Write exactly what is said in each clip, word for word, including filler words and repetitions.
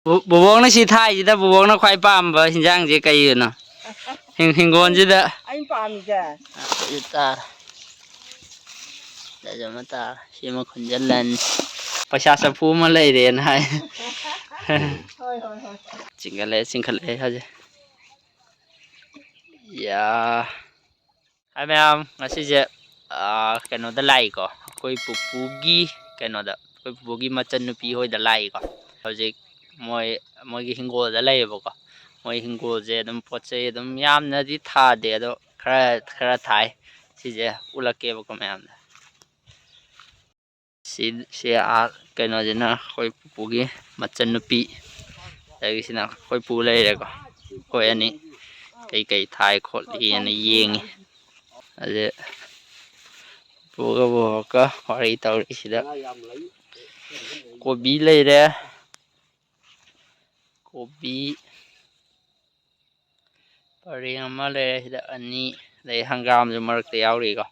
ꯕꯣ-, ꯕꯣꯕꯣꯛꯅ ꯁꯤ ꯊꯥꯏꯁꯤꯗ ꯕꯣꯕꯣꯛꯅ ꯈ꯭ꯋꯥꯏ ꯄꯥꯝꯕ ꯍꯤꯟꯖꯥꯡꯁꯦ ꯀꯩꯅꯣ? ꯍꯤꯡ-, ꯍꯤꯡꯒꯣꯜꯁꯤꯗ꯫ ꯑꯩꯅ ꯄꯥꯝꯃꯤꯁꯦ꯫ ꯑꯗꯨ ꯇꯥꯔꯦ꯫ ꯁꯤꯗꯁꯨ ꯑꯃ ꯇꯥꯔꯦ꯫ ꯁꯤꯃ ꯈꯨꯟꯖꯜꯂꯅꯤ꯫ ꯄꯩꯁꯥ ꯆꯐꯨ ꯑꯃ ꯂꯩꯔꯦꯅ ꯍꯥꯏ꯫ ꯍꯣꯏ, ꯍꯣꯏ, ꯍꯣꯏ꯫ ꯆꯤꯡꯈꯠꯂꯛꯑꯦ, ꯆꯤꯡꯈꯠꯂꯛꯑꯦ ꯍꯧꯖꯤꯛ꯫ ꯌꯥ꯫ ꯍꯥꯏ ꯃꯌꯥꯝ, ꯉꯁꯤꯁꯦ, ꯑꯥ, ꯀꯩꯅꯣꯗ ꯂꯥꯛꯏꯀꯣ, ꯑꯩꯈꯣꯏ ꯄꯨꯄꯨꯒꯤ ꯀꯩꯅꯣꯗ, ꯑꯩꯈꯣꯏ ꯄꯨꯄꯨꯒꯤ ꯃꯆꯟꯅꯨꯄꯤ ꯍꯣꯏꯗ ꯂꯥꯛꯏꯀꯣ꯫ ꯍꯧꯖꯤꯛ ꯃꯣꯏ, ꯃꯣꯏꯒꯤ ꯍꯤꯡꯒꯣꯜꯗ ꯂꯩꯌꯦꯕꯀꯣ꯫ ꯃꯣꯏ ꯍꯤꯡꯒꯣꯜꯁꯦ ꯑꯗꯨꯝ ꯄꯣꯠ ꯆꯩ ꯑꯗꯨꯝ ꯌꯥꯝꯅꯗꯤ ꯊꯥꯗꯦ, ꯑꯗꯣ ꯈꯔ, ꯈꯔ ꯊꯥꯏ꯫ ꯁꯤꯁꯦ ꯎꯠꯂꯛꯀꯦꯕꯀꯣ ꯃꯌꯥꯝꯗ꯫ ꯁꯤ, ꯁꯤ ꯑꯥ ꯀꯩꯅꯣꯁꯤꯅ ꯑꯩꯈꯣꯏ ꯄꯨꯄꯨꯒꯤ ꯃꯆꯟꯅꯨꯄꯤ, ꯑꯗꯒꯤꯁꯤꯅ ꯑꯩꯈꯣꯏ ꯄꯨ ꯂꯩꯔꯦꯀꯣ꯫ ꯑꯩꯈꯣꯏ ꯑꯅꯤ ꯀꯩꯀꯩ ꯊꯥꯏ ꯈꯣꯠꯂꯤꯅ ꯌꯦꯡꯉꯤ꯫ ꯑꯗꯨ ꯄꯨꯒ ꯕꯣꯕꯣꯛꯀ ꯋꯥꯔꯤ ꯇꯧꯔꯤꯁꯤꯗ ꯀꯣꯕꯤ ꯂꯩꯔꯦ, ꯀꯣꯕꯤ ꯄꯔꯦꯡ ꯑꯃ ꯂꯩꯔꯦ, ꯁꯤꯗ ꯑꯅꯤ ꯂꯩ, ꯍꯪꯒꯥꯝꯁꯨ ꯃꯔꯛꯇ ꯌꯥꯎꯔꯤꯀꯣ꯫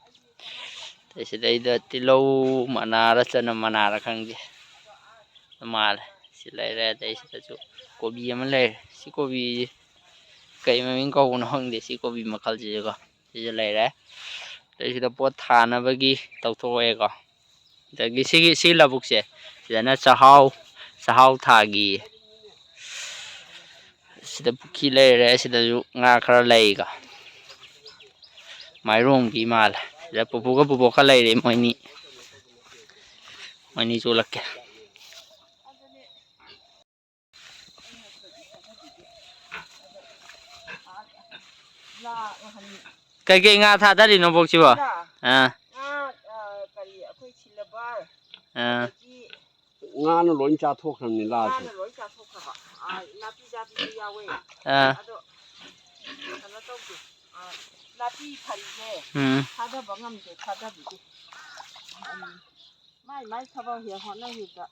ꯑꯗꯩ ꯁꯤꯗꯩꯗ ꯇꯤꯜꯍꯧ ꯃꯅꯥꯔ ꯆꯅꯝ ꯃꯅꯥꯔ ꯈꯪꯗꯦ, ꯃꯥꯜꯂꯦ꯫ ꯁꯤ ꯂꯩꯔꯦ, ꯑꯗꯩ ꯁꯤꯗꯁꯨ ꯀꯣꯕꯤ ꯑꯃ ꯂꯩꯔꯦ꯫ ꯁꯤ ꯀꯣꯕꯤ ꯀꯩ ꯃꯃꯤꯡ ꯀꯧꯕꯅꯣ ꯈꯪꯗꯦ, ꯁꯤ ꯀꯣꯕꯤ ꯃꯈꯜꯁꯤꯁꯨꯀꯣ꯫ ꯁꯤꯁꯨ ꯂꯩꯔꯦ꯫ ꯑꯗꯩ ꯁꯤꯗ ꯄꯣꯠ ꯊꯥꯅꯕꯒꯤ ꯇꯧꯊꯣꯛꯑꯦꯀꯣ꯫ ꯑꯗꯒꯤ ꯁꯤꯒꯤ, ꯁꯤ ꯂꯧꯕꯨꯛꯁꯦ, ꯁꯤꯗꯅ ꯆꯥꯛꯍꯥꯎ, ꯆꯥꯛꯍꯥꯎ ꯊꯥꯈꯤ꯫ ꯁꯤꯗ ꯄꯨꯈ꯭ꯔꯤ ꯂꯩꯔꯦ, ꯁꯤꯗꯁꯨ ꯉꯥ ꯈꯔ ꯂꯩꯀꯣ꯫ ꯃꯥꯏꯔꯣꯡꯕꯤ ꯃꯥꯜꯂꯦ꯫ ꯁꯤꯗ ꯄꯨꯄꯨꯒ ꯕꯨꯕꯣꯛꯀ ꯂꯩꯔꯦ, ꯃꯣꯏꯅꯤ꯫ ꯃꯣꯏꯅꯤ ꯆꯣꯜꯂꯛꯀꯦ꯫ ꯀꯩꯀꯩ ꯉꯥ ꯊꯥꯗꯔꯤꯅꯣ ꯕꯣꯛꯁꯤꯕꯣ? ꯉꯥ? ꯑꯥ꯫ ꯉꯥ, ꯑ, ꯀꯔꯤ, ꯑꯩꯈꯣꯏ ꯁꯤꯜꯚꯔ, ꯑꯥ꯫ ꯑꯗꯒꯤ ꯉꯥꯅ ꯂꯣꯏ ꯆꯥꯊꯣꯛꯈ꯭ꯔꯕꯅꯤ ꯂꯥꯁꯦ꯫ ꯉꯥꯅ ꯂꯣꯏ ꯆꯥꯊꯣꯛꯈ꯭ꯔꯕ꯫ ꯑ, ꯅꯥꯄꯤ ꯆꯥꯕꯤꯁꯨ ꯌꯥꯎꯋꯦ꯫ ꯑꯥ꯫ ꯑꯗꯣ ꯀꯩꯅꯣ ꯇꯧꯗꯦ꯫ ꯑ, ꯅꯥꯄꯤ ꯐꯔꯤꯁꯦ ꯎꯝ꯫ ꯊꯥꯗꯕ ꯉꯝꯗꯦ, ꯊꯥꯗꯕꯤꯗꯦ꯫ ꯎꯝ꯫ ꯃꯥꯏ ꯃꯥꯏ ꯊꯕꯛ ꯍꯦꯛ ꯍꯣꯠꯅꯈꯤꯕꯗ꯫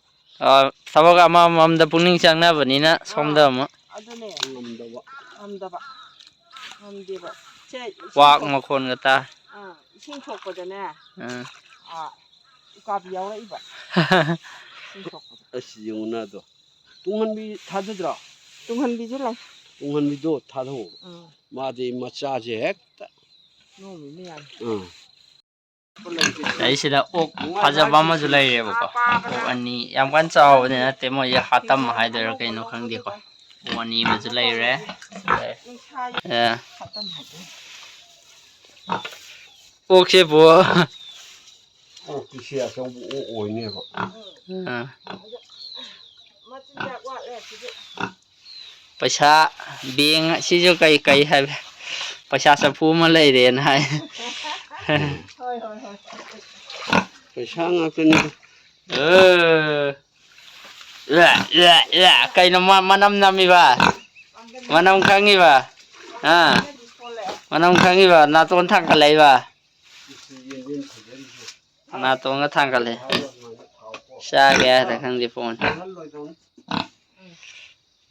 ꯑ, ꯊꯕꯛ ꯑꯃꯃꯝꯗ ꯄꯨꯛꯅꯤꯡ ꯆꯪꯅꯕꯅꯤꯅ ꯑꯥ, ꯁꯣꯝꯗ ꯑꯃꯨꯛ꯫ ꯑꯗꯨꯅꯦ꯫ ꯉꯝꯗꯕ꯫ ꯉꯝꯗꯕ꯫ ꯉꯝꯗꯦꯕ꯫ ꯁꯦ, ꯏꯁꯤꯡ ꯀ꯭ꯋꯥꯛ ꯁꯣꯛ-, ꯃꯈꯣꯟꯒ ꯇꯥ꯫ ꯑꯥ, ꯏꯁꯤꯡ ꯁꯣꯛꯄꯗꯅꯦ꯫ ꯑꯥ꯫ ꯑꯥ, ꯎꯀꯥꯕꯤ ꯌꯥꯎꯔꯛꯏꯕ꯫ ꯏꯁꯤꯡ ꯁꯣꯛꯄꯗ꯫ ꯑꯁ, ꯌꯦꯡꯉꯨꯅ ꯑꯗꯣ꯫ ꯇꯨꯡꯍꯟꯕꯤ ꯊꯥꯗꯗ꯭ꯔꯣ? ꯇꯨꯡꯍꯟꯕꯤꯁꯨ ꯂꯩ꯫ ꯇꯨꯡꯍꯟꯕꯤꯗꯣ ꯊꯥꯗꯧ꯫ ꯎꯝ꯫ ꯃꯥꯗꯤ ꯃꯆꯥꯁꯦ ꯍꯦꯛꯇ꯫ ꯅꯣꯡꯃꯤ ꯃꯌꯥꯝ꯫ ꯎꯝ꯫ ꯑꯩꯁꯤꯗ ꯑꯣꯛ ꯐꯖꯕ ꯑꯃꯁꯨ ꯂꯩꯔꯦꯕꯀꯣ꯫ ꯑꯣꯛ ꯑꯅꯤ, ꯌꯥꯝ ꯀꯟꯅ ꯆꯥꯎꯕꯗꯤ ꯅꯠꯇꯦ, ꯃꯣꯏꯁꯦ ꯍꯥꯇꯝ ꯍꯥꯏꯗꯣꯏꯔꯥ ꯀꯩꯅꯣ ꯈꯪꯗꯦꯀꯣ꯫ ꯑꯣꯛ ꯑꯅꯤ ꯑꯃꯁꯨ ꯂꯩꯔꯦ꯫ ꯑꯦ꯫ ꯑꯣꯛꯁꯦ ꯕꯣ꯫ ꯑꯣꯛꯇꯤ ꯁꯤ ꯑꯆꯧꯕ ꯑꯣꯛ ꯑꯣꯏꯅꯦꯕ꯫ ꯑꯥ꯫ ꯄꯩꯁꯥ ꯕꯦꯡ ꯁꯤꯁꯨ ꯀꯩ ꯀꯩ ꯍꯥꯏꯕ ꯄꯩꯁꯥ ꯆꯐꯨ ꯑꯃ ꯂꯩꯔꯦꯅ ꯍꯥꯏ꯫ ꯍꯣꯏ, ꯍꯣꯏ, ꯍꯣꯏ꯫ ꯄꯩꯁꯥ ꯉꯥꯛꯇꯅꯤ꯫ ꯑ꯫ ꯏꯌꯥ, ꯏꯌꯥ, ꯏꯌꯥ꯫ ꯀꯩꯅꯣ ꯃ-, ꯃꯅꯝ ꯅꯝꯃꯤꯕ? ꯃꯅꯝ ꯈꯪꯉꯤꯕ? ꯑꯥ? ꯃꯅꯝ ꯈꯪꯉꯤꯕ? ꯅꯥꯇꯣꯟ ꯊꯥꯡꯒꯠꯂꯛꯏꯕ? ꯅꯥꯇꯣꯟꯒ ꯊꯥꯡꯒꯠꯂꯦ꯫ ꯆꯥꯒꯦ ꯍꯥꯏꯗ ꯈꯪꯗꯦ ꯐꯣꯟ꯫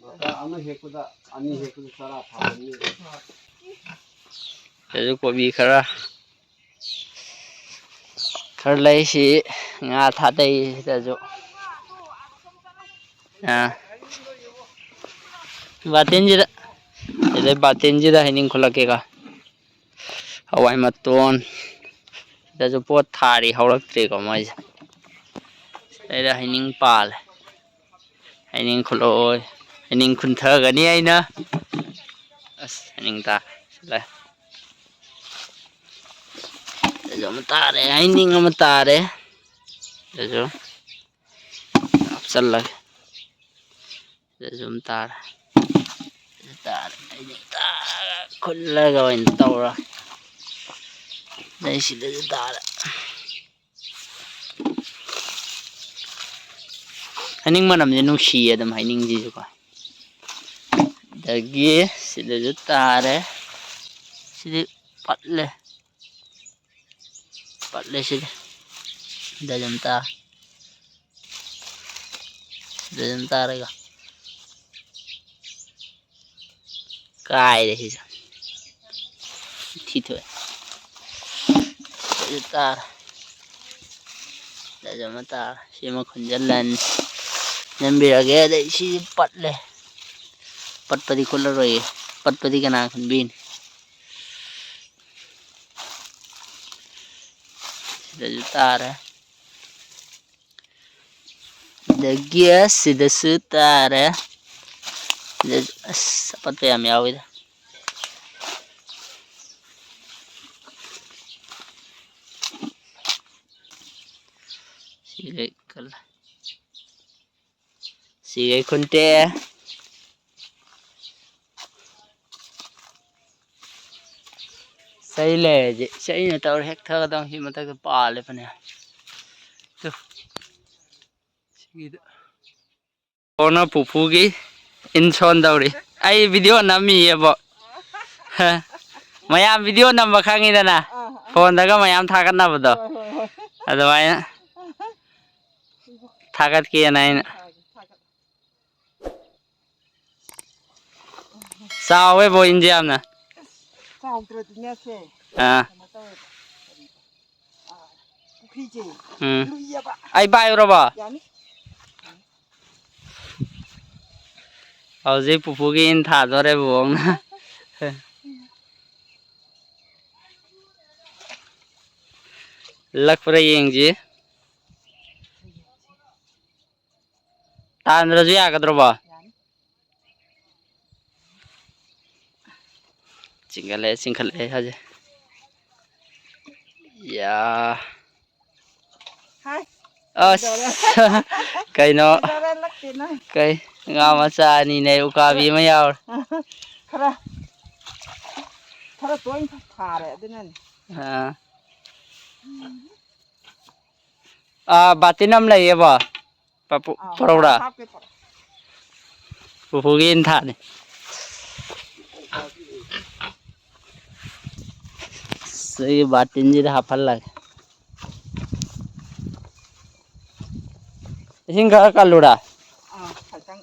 ꯃꯆꯥ ꯑꯃ ꯍꯦꯛꯄꯗ ꯑꯅꯤ ꯍꯦꯛꯄꯗ ꯆꯔꯥ ꯐꯥꯕꯅꯤ꯫ ꯁꯤꯗꯁꯨ ꯀꯣꯕꯤ ꯈꯔ, ꯈꯔ ꯂꯩ꯫ ꯁꯤ ꯉꯥ ꯊꯥꯗꯩ ꯁꯤꯗꯁꯨ꯫ ꯑꯥ꯫ ꯕꯥꯇꯤꯟꯁꯤꯗ, ꯁꯤꯗꯩ ꯕꯥꯇꯤꯟꯁꯤꯗ ꯍꯩꯅꯤꯡ ꯈꯨꯠꯂꯛꯀꯦꯀꯣ꯫ ꯍꯋꯥꯏ ꯃꯇꯣꯟ꯫ ꯁꯤꯗꯁꯨ ꯄꯣꯠ ꯊꯥꯔꯤ, ꯍꯧꯔꯛꯇ꯭ꯔꯤꯀꯣ ꯃꯣꯏꯁꯦ꯫ ꯁꯤꯗꯩꯗ ꯍꯩꯅꯤꯡ ꯄꯥꯜꯂꯦ꯫ ꯍꯩꯅꯤꯡ ꯈꯨꯜꯂꯛꯑꯣ꯫ ꯍꯩꯅꯤꯡ ꯈꯨꯟꯊꯒꯅꯤ ꯑꯩꯅ꯫ ꯑꯁ, ꯍꯩꯅꯤꯡ ꯇꯥ-, ꯁꯤꯗ꯫ ꯁꯤꯗꯁꯨ ꯑꯃ ꯇꯥꯔꯦ, ꯍꯩꯅꯤꯡ ꯑꯃ ꯇꯥꯔꯦ꯫ ꯁꯤꯗꯁꯨ ꯍꯥꯞꯆꯜꯂꯒꯦ꯫ ꯁꯤꯗꯁꯨ ꯑꯃ ꯇꯥꯔꯦ꯫ ꯁꯤꯗ ꯇꯥꯔꯦ꯫ ꯑꯩꯗꯤ ꯇꯥꯔꯒ ꯈꯨꯜꯂꯒ ꯑꯣꯏꯅ ꯇꯧꯔ꯫ ꯑꯗꯩ ꯁꯤꯗꯁꯨ ꯇꯥꯔꯦ꯫ ꯍꯩꯅꯤꯡ ꯃꯅꯝꯁꯦ ꯅꯨꯡꯁꯤꯌꯦ ꯑꯗꯨꯝ ꯍꯩꯅꯤꯡꯁꯤꯁꯨꯀꯣ꯫ ꯑꯗꯒꯤ ꯁꯤꯗꯁꯨ ꯇꯥꯔꯦ꯫ ꯁꯤꯗꯤ ꯄꯠꯂꯦ꯫ ꯄꯠꯂꯦ ꯁꯤꯗꯤ꯫ ꯁꯤꯗꯁꯨ ꯑꯗꯨꯝ ꯇꯥꯔꯦ꯫ ꯁꯤꯗꯁꯨ ꯑꯗꯨꯝ ꯇꯥꯔꯦꯀꯣ꯫ ꯀꯥꯏꯔꯦ ꯁꯤꯁꯨ꯫ ꯊꯤ ꯊꯣꯛꯑꯦ꯫ ꯁꯤꯁꯨ ꯇꯥꯔꯦ꯫ ꯁꯤꯗꯁꯨ ꯑꯃ ꯇꯥꯔꯦ꯫ ꯁꯤꯃ ꯈꯨꯟꯖꯜꯂꯅꯤ꯫ ꯅꯝꯕꯤꯔꯒꯦ꯫ ꯑꯗꯩ ꯁꯤꯗꯤ ꯄꯠꯂꯦ꯫ ꯄꯠꯄꯗꯤ ꯈꯨꯠꯂꯔꯣꯏꯌꯦ꯫ ꯄꯠꯄꯗꯤ ꯀꯅꯥ ꯈꯟꯕꯤꯅꯤ? ꯁꯤꯗꯁꯨ ꯇꯥꯔꯦ꯫ ꯑꯗꯒꯤ ꯁꯤꯗꯁꯨ ꯇꯥꯔꯦ꯫ ꯁꯤꯗꯁꯨ ꯑꯁ ꯑꯄꯠꯄ ꯌꯥꯝ ꯌꯥꯎꯋꯤꯗ꯫ ꯁꯤꯈꯩ ꯈꯜꯂꯦ꯫ ꯁꯤꯈꯩ ꯈꯨꯟꯇꯦ꯫ ꯆꯩ ꯂꯩꯔꯗꯤ ꯆꯩꯅ ꯇꯧꯔ ꯍꯦꯛ ꯊꯒꯗꯧꯅꯤ꯫ ꯁꯤ ꯃꯊꯛꯇ ꯄꯥꯜꯂꯦ ꯐꯅꯌꯥꯝ꯫ ꯇꯨ꯫ ꯁꯤꯒꯤꯗ꯫ ꯀꯣꯟꯅ ꯄꯨꯄꯨꯒꯤ ꯏꯟ ꯁꯣꯟꯗꯧꯔꯤ꯫ ꯑꯩ ꯚꯤꯗꯤꯑꯣ ꯅꯝꯃꯤꯌꯦꯕꯣ꯫ ꯍ꯫ ꯃꯌꯥꯝ ꯚꯤꯗꯤꯑꯣ ꯅꯝꯕ ꯈꯪꯉꯤꯗꯅ? ꯑꯥ, ꯑꯥ꯫ ꯐꯣꯟꯗꯒ ꯃꯌꯥꯝ ꯊꯥꯒꯠꯅꯕꯗꯣ꯫ ꯍꯣꯏ, ꯍꯣꯏ, ꯍꯣꯏ꯫ ꯑꯗꯨꯃꯥꯏꯅ ꯊꯥꯒꯠꯀꯦꯅ ꯑꯩꯅ꯫ ꯊꯥꯒꯠ-, ꯊꯥꯒꯠ-, ꯆꯥꯎꯋꯦꯕꯣ ꯏꯟꯁꯦ ꯌꯥꯝꯅ꯫ ꯆꯥꯎꯗ꯭ꯔꯗꯤꯅꯦ ꯁꯦ꯫ ꯑꯥ꯫ ꯀꯩꯅꯣ ꯇꯧꯋꯦꯕ꯫ ꯑꯥ, ꯄꯨꯈ꯭ꯔꯤꯁꯦ ꯎꯝ꯫ ꯂꯨꯏꯌꯦꯕ꯫ ꯑꯩ ꯄꯥꯏꯌꯨꯔꯕꯣ? ꯌꯥꯅꯤ꯫ ꯍꯧꯖꯤꯛ ꯄꯨꯄꯨꯒꯤ ꯏꯟ ꯊꯥꯗꯣꯔꯦ ꯕꯣꯕꯣꯛꯅ꯫ ꯂꯛꯄ꯭ꯔꯥ ꯌꯦꯡꯁꯤ꯫ ꯇꯥꯟꯗ꯭ꯔꯁꯨ ꯌꯥꯒꯗ꯭ꯔꯣꯕꯣ? ꯌꯥꯅꯤ꯫ ꯆꯤꯡꯈꯠꯂꯛꯑꯦ, ꯆꯤꯡꯈꯠꯂꯛꯑꯦ ꯍꯧꯖꯤꯛ꯫ ꯌꯥ꯫ ꯍꯥꯏ꯫ ꯑꯁ꯫ ꯀꯩꯗꯧꯔꯦ? ꯀꯩꯅꯣ? ꯀꯩꯗꯧꯔꯦ ꯂꯛꯇꯦ ꯅꯪ? ꯀꯩ? ꯉꯥ ꯃꯆꯥ ꯑꯅꯤꯅꯦ, ꯎꯀꯥꯕꯤ ꯑꯃ ꯌꯥꯎꯔꯦ꯫ ꯈꯔ, ꯈꯔ ꯇꯣꯏꯅ ꯊꯥꯔꯦ ꯑꯗꯨꯅꯅꯦ꯫ ꯑꯥ꯫ ꯑꯥ, ꯕꯥꯇꯤꯟ ꯑꯃ ꯂꯩꯌꯦꯕꯣ꯫ ꯄꯥꯄꯨ, ꯑꯥ, ꯄꯣꯔꯧꯔꯥ? ꯍꯥꯞꯀꯦ, ꯄꯣꯔꯧ꯫ ꯄꯨꯄꯨꯒꯤ ꯏꯟ ꯊꯥꯅꯤ꯫ ꯁꯤꯒꯤ ꯕꯥꯇꯤꯟꯁꯤꯗ ꯍꯥꯞꯍꯜꯂꯒꯦ꯫ ꯏꯁꯤꯡ ꯈꯔ ꯀꯜꯂꯨꯔꯥ? ꯑꯥ, ꯈꯤꯇꯪ꯫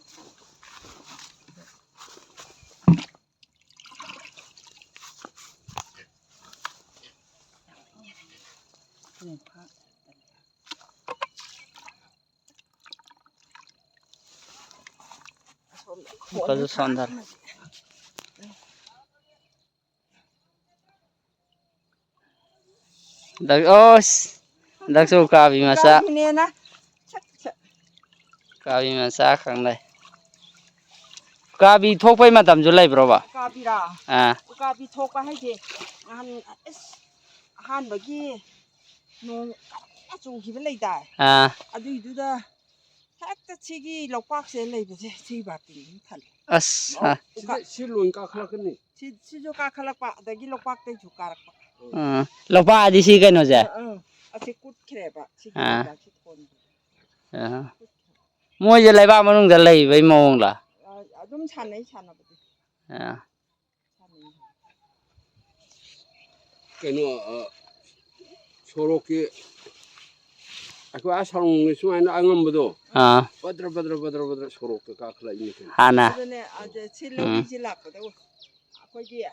ꯑꯃꯨꯛꯀꯁꯨ ꯁꯣꯟꯊꯔꯦ꯫ ꯍꯟꯗꯛ, ꯑꯁ, ꯍꯟꯗꯛꯁꯨ ꯎꯀꯥꯕꯤ ꯃꯆꯥ꯫ ꯎꯀꯥꯕꯤꯅꯦꯅ꯫ ꯁꯠ, ꯁꯠ꯫ ꯎꯀꯥꯕꯤ ꯃꯆꯥ ꯈꯪ ꯂꯩ꯫ ꯎꯀꯥꯕꯤ ꯊꯣꯛꯄꯩ ꯃꯇꯝꯁꯨ ꯂꯩꯕ꯭ꯔꯣꯕ? ꯎꯀꯥꯕꯤꯔꯥ? ꯑꯥ꯫ ꯎꯀꯥꯕꯤ ꯊꯣꯛꯄ ꯍꯥꯏꯁꯦ ꯅꯍꯥꯟ, ꯑꯁ, ꯑꯍꯥꯟꯕꯒꯤ ꯅꯣꯡ ꯀꯟꯅ ꯆꯨꯈꯤꯕ ꯂꯩꯗꯥꯏ? ꯑꯥ꯫ ꯑꯗꯨꯏꯗꯨꯗ ꯍꯦꯛꯇ ꯁꯤꯒꯤ ꯂꯣꯛꯄꯥꯛꯁꯦ ꯂꯩꯕꯁꯦ ꯁꯤ ꯕꯥꯇꯤꯟꯁꯤꯅ ꯊꯜꯂꯦ꯫ ꯑꯁ, ꯑꯣ, ꯑꯥ꯫ ꯁꯤꯗ, ꯁꯤ ꯂꯣꯏ ꯀꯥꯈꯠꯂꯛꯀꯅꯤ꯫ ꯁꯤ, ꯁꯤꯁꯨ ꯀꯥꯈꯠꯂꯛꯄ, ꯑꯗꯒꯤ ꯂꯣꯛꯄꯥꯛꯇꯩꯁꯨ ꯀꯥꯔꯛꯄ꯫ ꯑꯥ, ꯂꯣꯛꯄꯥꯛ ꯍꯥꯏꯗꯤ ꯁꯤ ꯀꯩꯅꯣꯁꯦ? ꯑꯥ, ꯑꯥ꯫ ꯑꯁꯤ ꯀꯨꯠꯈ꯭ꯔꯦꯕ, ꯁꯤꯒꯤ ꯑꯥ꯫ ꯂꯩꯕꯥꯛꯁꯤ ꯊꯣꯟꯕ꯫ ꯑꯥ꯫ ꯃꯣꯏꯁꯦ ꯂꯩꯕꯥꯛ ꯃꯅꯨꯡꯗ ꯂꯩꯕꯩ ꯃꯑꯣꯡꯂ? ꯑꯥ, ꯑꯗꯨꯝ ꯁꯥꯟꯅꯩ, ꯁꯥꯟꯅꯕꯗꯤ꯫ ꯑꯥ꯫ ꯁꯥꯟꯅꯩ꯫ ꯀꯩꯅꯣ, ꯑ, ꯁꯣꯔꯣꯛꯀꯤ, ꯑꯩꯈꯣꯏ ꯑꯥ ꯁꯥꯔꯨꯡꯒꯤ ꯁꯨꯃꯥꯏꯅ ꯑꯉꯝꯕꯗꯣ, ꯑꯥ꯫ ꯕꯗ꯭ꯔ, ꯕꯗ꯭ꯔ, ꯕꯗ꯭ꯔ, ꯕꯗ꯭ꯔ ꯁꯣꯔꯣꯛꯇ ꯀꯥꯈꯠꯂꯛꯏꯅꯤ ꯀꯩꯅꯣ꯫ ꯍꯥꯟꯅ꯫ ꯑꯗꯨꯅꯦ, ꯑꯗ ꯁꯤ ꯎꯝ꯫ ꯂꯧꯔꯤꯁꯦ ꯂꯥꯛꯄꯗ ꯑꯩꯈꯣꯏꯒꯤ, ꯑ,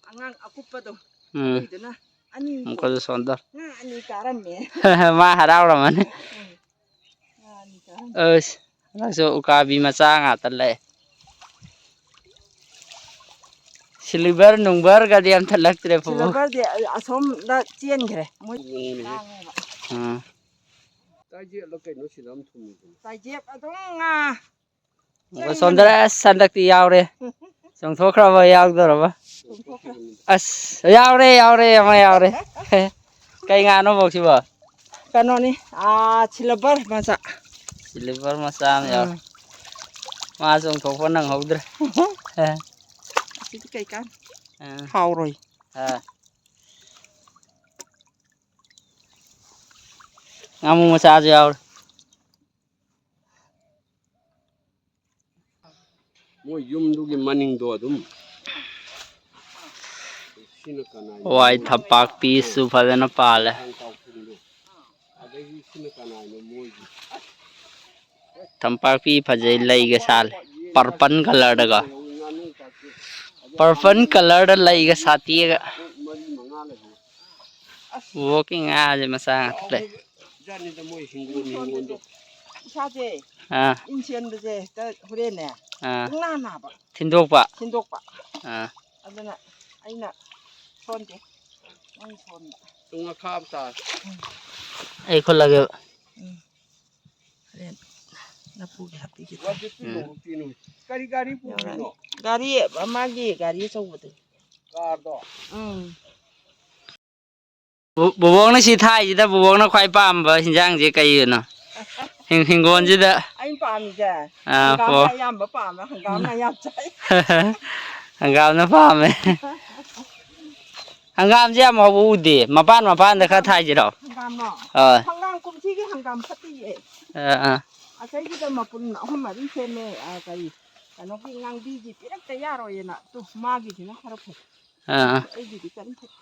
ꯑꯉꯥꯡ ꯑꯀꯨꯞꯄꯗꯣ, ꯎꯝ꯫ ꯑꯗꯨꯏꯗꯨꯅ ꯑꯅꯤ ꯑꯃꯨꯛꯀꯁꯨ ꯁꯣꯟꯗꯧ꯫ ꯉꯥ ꯑꯅꯤ ꯆꯥꯔꯝꯃꯦ꯫ ꯃꯥ ꯍꯔꯥꯎꯔꯝꯃꯅꯤ꯫ ꯎꯝ꯫ ꯉꯥ ꯑꯅꯤ ꯆꯥꯔꯝꯃꯦ꯫ ꯑꯁ, ꯍꯟꯗꯛꯁꯨ ꯎꯀꯥꯕꯤ ꯃꯆꯥ ꯉꯥꯛꯇ ꯂꯩ꯫ ꯁꯤꯜꯚꯔ ꯅꯨꯡꯚꯔꯒꯗꯤ ꯑꯝꯇ ꯂꯛꯇ꯭ꯔꯦ, ꯄꯨꯄꯨ꯫ ꯁꯤꯜꯚꯔꯗꯤ ꯑꯁꯣꯝꯗ ꯆꯦꯟꯈ꯭ꯔꯦ꯫ ꯃꯣꯏ ꯎꯝ꯫ ꯂꯥꯡꯉꯦꯕ꯫ ꯎꯝ꯫ ꯇꯥꯏꯖꯦꯞꯂ ꯀꯩꯅꯣ ꯁꯤꯗ ꯑꯃ ꯊꯨꯝꯃꯤꯗꯨꯅ꯫ ꯇꯥꯏꯖꯦꯞ ꯑꯗꯨꯝ ꯉꯥ ꯑꯃꯨꯛꯀ ꯆꯪꯕꯅꯦ꯫ ꯁꯣꯝꯗꯔ ꯑꯁ ꯍꯟꯗꯛꯇꯤ ꯌꯥꯎꯔꯦ꯫ ꯆꯣꯡꯊꯣꯛꯈ꯭ꯔꯕ ꯌꯥꯎꯗꯧꯔꯕ? ꯆꯣꯡꯊꯣꯛꯈ꯭ꯔꯦ꯫ ꯑꯁ, ꯌꯥꯎꯔꯦ, ꯌꯥꯎꯔꯦ, ꯑꯃ ꯌꯥꯎꯔꯦ꯫ ꯀꯩ ꯉꯥꯅꯣ ꯃꯧꯁꯤꯕꯣ? ꯀꯩꯅꯣꯅꯤ, ꯑꯥ, ꯁꯤꯜꯚꯔ ꯃꯆꯥ꯫ ꯁꯤꯜꯚꯔ ꯃꯆꯥ ꯑꯃ ꯌꯥꯎꯔꯦ꯫ ꯑꯥ꯫ ꯃꯥ ꯆꯣꯡꯊꯣꯛꯄ ꯅꯪꯍꯧꯗ꯭ꯔꯦ꯫ ꯑꯁꯤꯗꯤ ꯀꯩꯀꯥꯟ ꯑꯥ꯫ ꯍꯥꯎꯔꯣꯏ꯫ ꯑꯥ꯫ ꯉꯥꯃꯨ ꯃꯆꯥꯁꯨ ꯌꯥꯎꯔꯦ꯫ ꯃꯣꯏ ꯌꯨꯝꯗꯨꯒꯤ ꯃꯅꯤꯡꯗꯣ ꯑꯗꯨꯝ꯫ ꯁꯤꯅ ꯀꯅꯥꯏ? ꯍꯋꯥꯏ ꯊꯝꯄꯥꯛꯄꯤꯁꯨ ꯐꯖꯅ ꯄꯥꯜꯂꯦ꯫ ꯑꯗꯒꯤ ꯁꯤꯅ ꯀꯅꯥꯏꯅꯣ ꯃꯣꯏꯒꯤ? ꯊꯝꯄꯥꯛꯄꯤ ꯐꯖꯩ, ꯂꯩꯒ ꯁꯥꯠꯂꯦ꯫ Purple colourꯗꯒ꯫ Purple colourꯗ ꯂꯩꯒ ꯁꯥꯠꯇꯦꯒ꯫ ꯃꯔꯤ ꯃꯉꯥ ꯂꯩꯍꯧꯋꯦ꯫ ꯑꯁ꯫ ꯋꯣꯛꯀꯤ ꯉꯥꯁꯦ ꯃꯆꯥ ꯉꯥꯛꯇ ꯂꯩ꯫ ꯖꯥꯠꯅꯤꯗ ꯃꯣꯏ ꯍꯤꯡꯒꯣꯜ, ꯍꯤꯡꯒꯣꯜꯗꯣ꯫ ꯁꯥꯁꯦ, ꯑꯥ꯫ ꯏꯟ ꯁꯦꯟꯕꯁꯦ ꯍꯦꯛꯇ ꯍꯣꯔꯦꯟꯅꯦ, ꯑꯥ꯫ ꯄꯨꯡꯅꯥ ꯅꯥꯕ꯫ ꯊꯤꯟꯗꯣꯛꯄ꯫ ꯊꯤꯟꯗꯣꯛꯄ꯫ ꯑꯥ꯫ ꯑꯗꯨꯅ ꯑꯩꯅ ꯁꯣꯟꯒꯦ, ꯅꯪ ꯁꯣꯟꯕ꯫ ꯇꯨꯡ ꯃꯈꯥ ꯑꯃ ꯇꯥꯔꯦ꯫ ꯑꯩ ꯈꯨꯠꯂꯒꯦ꯫ ꯎꯝ꯫ ꯍꯣꯔꯦꯟ ꯂꯐꯨꯒꯤ ꯍꯥꯞꯄꯤꯒꯦ꯫ ꯋꯥ ꯄꯤꯅꯨ, ꯎꯝ꯫ ꯄꯤꯅꯨ꯫ ꯀꯔꯤ ꯒꯥꯔꯤ ꯄꯨꯔꯤꯅꯣ? ꯒꯥꯔꯤ, ꯃꯥꯒꯤ ꯒꯥꯔꯤ ꯑꯆꯧꯕꯗꯨ꯫ ꯀꯥꯔꯗꯣ? ꯎꯝ꯫ ꯕꯨ-, ꯕꯨꯕꯣꯛꯅ ꯁꯤ ꯊꯥꯏꯁꯤꯗ ꯕꯨꯕꯣꯛꯅ ꯈ꯭ꯋꯥꯏ ꯄꯥꯝꯕ ꯍꯤꯟꯖꯥꯡꯁꯦ ꯀꯩꯅꯣ? ꯍꯤꯡ-, ꯍꯤꯡꯒꯣꯜꯁꯤꯗ꯫ ꯑꯩꯅ ꯄꯥꯝꯃꯤꯁꯦ ꯑꯥ, ꯍꯪꯒꯥꯝꯅ ꯄꯨ- ꯑꯌꯥꯝꯕ ꯄꯥꯝꯃꯦ, ꯍꯪꯒꯥꯝꯅ ꯌꯥꯝ ꯆꯥꯏ꯫ ꯍꯪꯒꯥꯝꯅ ꯄꯥꯝꯃꯦ꯫ ꯍꯪꯒꯥꯝꯁꯦ ꯌꯥꯝ ꯍꯧꯕ ꯎꯗꯦ꯫ ꯃꯄꯥꯟ ꯃꯄꯥꯟꯗ ꯈꯔ ꯊꯥꯏꯁꯤꯔꯣ? ꯍꯪꯒꯥꯝꯂꯣ? ꯑꯥ꯫ ꯍꯪꯒꯥꯝ ꯀꯨꯝꯁꯤꯒꯤ ꯍꯪꯒꯥꯝ ꯐꯠꯇꯤꯌꯦ꯫ ꯑꯥ, ꯑꯥ꯫ ꯑꯁꯤꯒꯤꯗ ꯃꯄꯨꯟ ꯑꯍꯨꯝ ꯃꯔꯤ ꯁꯦꯝꯃꯦ꯫ ꯑꯥ, ꯀꯔꯤ, ꯀꯩꯅꯣꯒꯤ ꯉꯥꯡꯕꯤꯒꯤ ꯄꯤꯔꯛꯇ ꯌꯥꯔꯣꯏꯅ꯫ ꯇꯨ, ꯃꯥꯒꯤꯁꯤꯅ ꯈꯔ ꯐꯩ꯫ ꯑꯥ, ꯑꯥ꯫ ꯑꯩꯒꯤꯗꯤ ꯀꯔꯤꯝ ꯐꯠꯇꯦ꯫